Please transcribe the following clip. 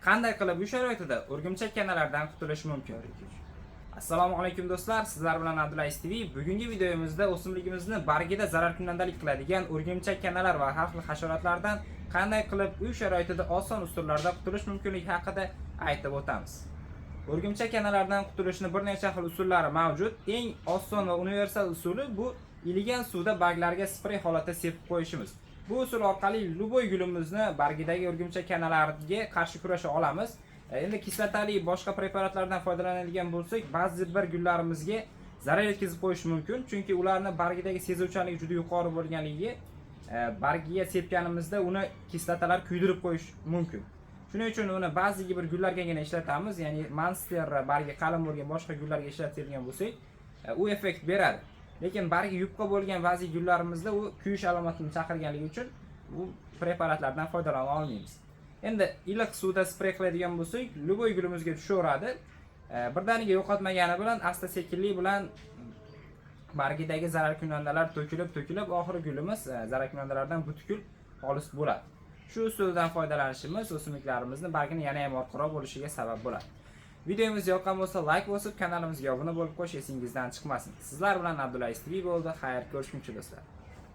Qanday qilib uy sharoitida o'rgimchak kanalardan qutulish mumkin? Assalomu alaykum do'stlar, sizlar bilan Abdulaziz TV. Bugungi videomizda o'simligimizni bargida zararkunandalik qiladigan o'rgimchak kanalar va har xil hasharotlardan qanday qilib uy sharoitida oson usullarda qutulish mumkinligi haqida aytib o'tamiz. O'rgimchak kanalardan qutulishni bir necha xil usullari mavjud. Eng oson va universal usuli bu iligan suvda barglarga sprey holatda sepib qo'yishimiz. Bu usul orqali любой gulimizni bargidagi o'rgimchak kanalarga qarshi kurasha olamiz. Endi kislotali boshqa preparatlardan foydalanadigan bo'lsak, ba'zi bir gullarimizga zarar yetkazib qo'yishi mumkin, chunki ularni bargidagi sezuvchanligi juda yuqori bo'lganligi, bargiga sepganimizda uni kislotalar kuydirib qo'yish mumkin. Shuning uchun uni ba'zi bir gullargagina ishlatamiz, ya'ni monstera bargi qalin bo'lgan boshqa gullarga ishlatadigan bo'lsak, u effekt beradi. Lekin bargi yupqa bo'lgan ba'zi gullarimizda u kuyish alomatini chaqirganligi uchun bu preparatlardan foydalana olmaymiz. Endi iliq suvda sprey qiladigan bo'lsak, любой gulimizga tushaveradi. Birdaniga yo'qotmagani bilan asta sekinlik bilan bargidagi zararkunandalar to'kilib to'kilib, oxiri gulimiz zararkunandalardan butkul xolis bo'ladi. Shu usuldan foydalanishimiz o'simliklarimizni bargini yana ham orqaroq bo'lishiga sabab bo'ladi. Videomiz yoqqan bo'lsa, layk bosib, kanalimizga obuna bo'lib qo'yish esingizdan chiqmasin. Sizlar bilan Abdulaziz TV bo'ldi. Xayr, ko'rishguncha do'stlar.